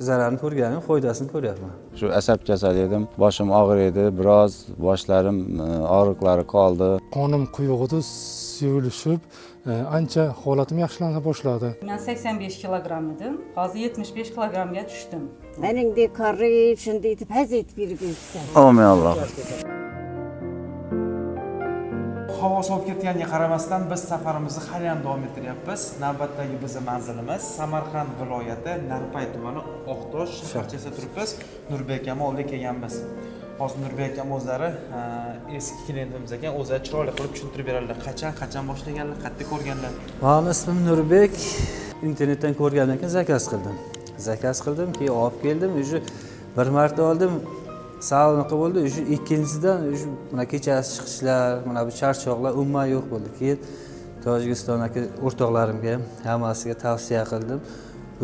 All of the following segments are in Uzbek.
Zararini ko'rganim, foydasini ko'ryapman. Shu asab kasali edim, boshim og'riydi, biroz boshlarim og'riqlari qoldi. Qonim quyuq edi, suyulishib, ancha holatim yaxshilana boshladi. Men 85 kilogramm edim. Hozir 75 kilogrammga tushdim. Meningdek qarib shunday etib haz etib yurguysan. Amin Alloh. Havo sovib ketganiga qaramasdan biz safarimizni hali ham davom ettiryapmiz. Navbatdagi bizni manzilimiz Samarqand viloyati Narpay tumani Oqtosh shaharchasida turibmiz. Nurbek akam oldiga kelganmiz. Hozir Nurbek akam o'zlari eski klientimiz ekan, o'zlari chiroyli qilib tushuntirib beradilar. Qachon boshlaganlar, qayerda ko'rganlar. Mani ismim Nurbek. Internetdan ko'rgandan keyin zakaz qildim. Zakaz qildim, keyin olib keldim. Уже bir marta oldim. Sal unaqa bo'ldi. Уже ikkinchisidan уже mana kechasi chiqishlar, mana bu charchoqlar umuman yo'q bo'ldi. Keyin Tojikistondagi o'rtoqlarimga ham hammasiga tavsiya qildim.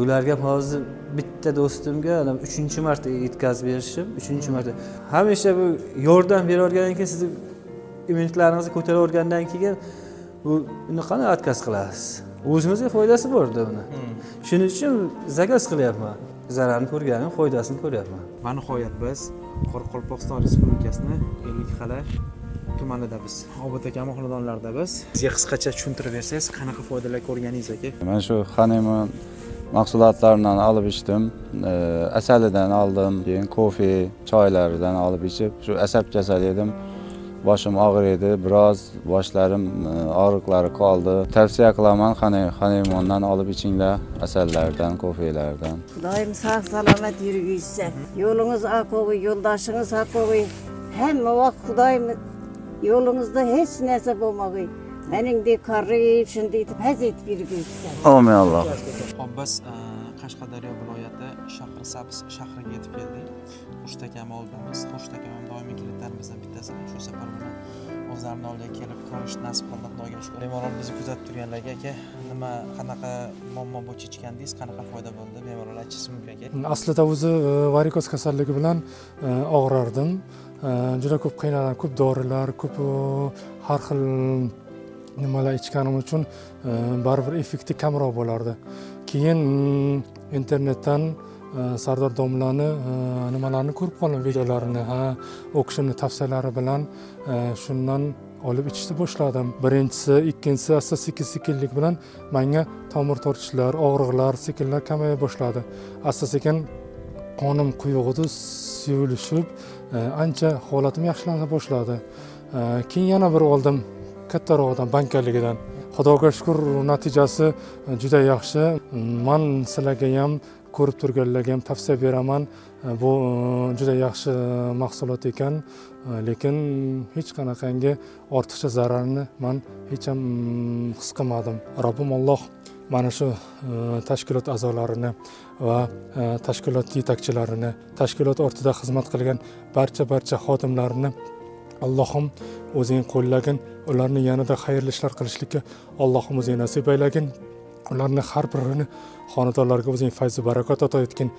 Ularga ham hozir bitta do'stimga ana uchinchi marta yetkazib berishim, uchinchi marta. Hamisha bu yordam beravergandan keyin, sizni immunitlaringizni ko'taravergandan keyin bu uni qanday отказ qilasiz? O'zingizga foydasi borda uni. Shuning uchun zakaz qilyapman. Zararini ko'rganim, foydasini ko'ryapman. Va nihoyat biz Qoraqalpog'iston Respublikasini Ellikqal'a tumanida biz. Obid akam xonadonlarida biz. Bizga qisqacha tushuntirib bersangiz, qanaqa foydalar ko'rganingiz, aka? Men shu Haneymon mahsulotlaridan olib ichdim. Asalidan oldim, keyin kofe, choylaridan olib ichib, shu asab kasali edim. Boshim og'riydi, biroz boshlarim og'riqlari qoldi. Tavsiya qilaman, Haneymondan olib ichinglar, asallardan, kofelardan. Xudoyim sog' salomat yurguysan. Yo'lingiz oq bo'lg'uy, yo'ldoshingiz haq bo'lg'uy. Hamma vaqt Xudoyim yo'lingizda hech narsa bo'lmag'uy. Meningdek qarib shunday etib haz etib yurguysan. Amin Alloh. Hop, biz Qashqadaryo viloyati Shahrisabz shahriga yetib keldik. Xurshid akam oldidamiz. Xurshid akam ham doimiy klientlarimizdan bittasi. Shu safar bilan o'zlarini oldiga kelib ko'rish nasib qildi, Xudoga shukur. Bemalol bizni kuzatib turganlarga, aka, nima, qanaqa muammo bo'yicha ichgandingiz, qanaqa foyda bo'ldi? Bemalol aytishingiz mumkin, aka. Aslida o'zi varikoz kasalligi bilan og'rardim. Juda ko'p qiynalardim, ko'p dorilar, ko'p har xil nimalar ichganim uchun baribir effekti kamroq bo'lardi. Keyin internetdan Sardor domlani nimalarni ko'rib qoldim, videolarini, ha, u kishini tavsiyalari bilan shundan olib ichishni boshladim. Birinchisi, ikkinchisi, asta sekin sekinlik bilan manga tomir tortishlar, og'riqlar sekinlar kamaya boshladi. Asta sekin qonim quyuq edi, suyulishib, ancha holatim yaxshilana boshladi. Keyin yana bir oldim, kattarog'idan, bankaligidan. Xudoga shukur, natijasi juda yaxshi. Man sizlarga ham, ko'rib turganlarga ham tavsiya beraman. Bu juda yaxshi mahsulot ekan, lekin hech qanaqangi ortiqcha zararni man hech ham his qilmadim. Robbim Alloh mana shu tashkilot a'zolarini va tashkilot yetakchilarini, tashkilot ortida xizmat qilgan barcha xodimlarni Allohim o'zing qo'llagin, ularni yanada xayrli ishlar qilishlikka Allohim o'zing nasib aylagin. Ularni har birini xonadonlariga o'zing fayzu barakat ato etgin,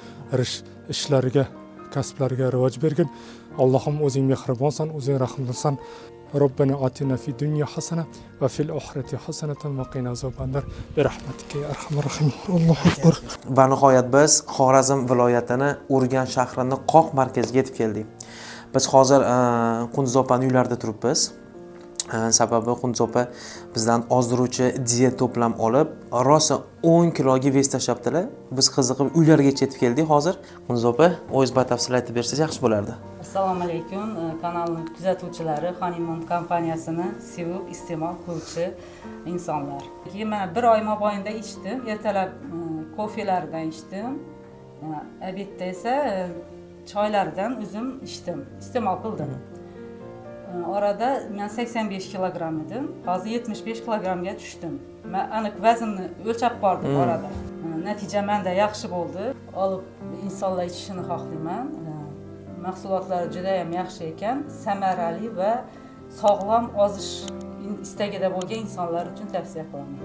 ishlariga, kasblariga rivoj bergin. Allohim, o'zing mehribonsan, o'zing rahmdilsan. Robbana atina fid dunya hasana va fil oxirati hasanatan va qina azobannar bi rahmatika ya arhamar rohimin. Allohu akbar. Va nihoyat biz Xorazm viloyatini Urganch shahrini qoq markaziga yetib keldik. Biz hozir Qunduz opani uylarida turibmiz. Sababi Qunduz opa bizdan ozdiruvchi diet to'plam olib, rosa 10 kiloga вес tashlabdilar. Biz qiziqib uylarigacha yetib keldik hozir. Qunduz opa, o'zingiz batafsil aytib bersangiz yaxshi bo'lardi. Assalomu alaykum, kanalni kuzatuvchilari, Honeymoon kompaniyasini sevib iste'mol qiluvchi insonlar. Keyin man bir oy mobaynida ichdim, ertalab kofelaridan ichdim. Обед da esa choylaridan o'zim ichdim, iste'mol qildim. Orada men 85 kilogramm edim, hozir 75 kilogrammga tushdim. Man aniq vaznni o'lchab bordim orada. Natija menda yaxshi bo'ldi. Olib insonlar ichishini xohlayman. Mahsulotlari juda ham yaxshi ekan, samarali va sog'lom ozish istagida bo'lgan insonlar uchun tavsiya qilaman.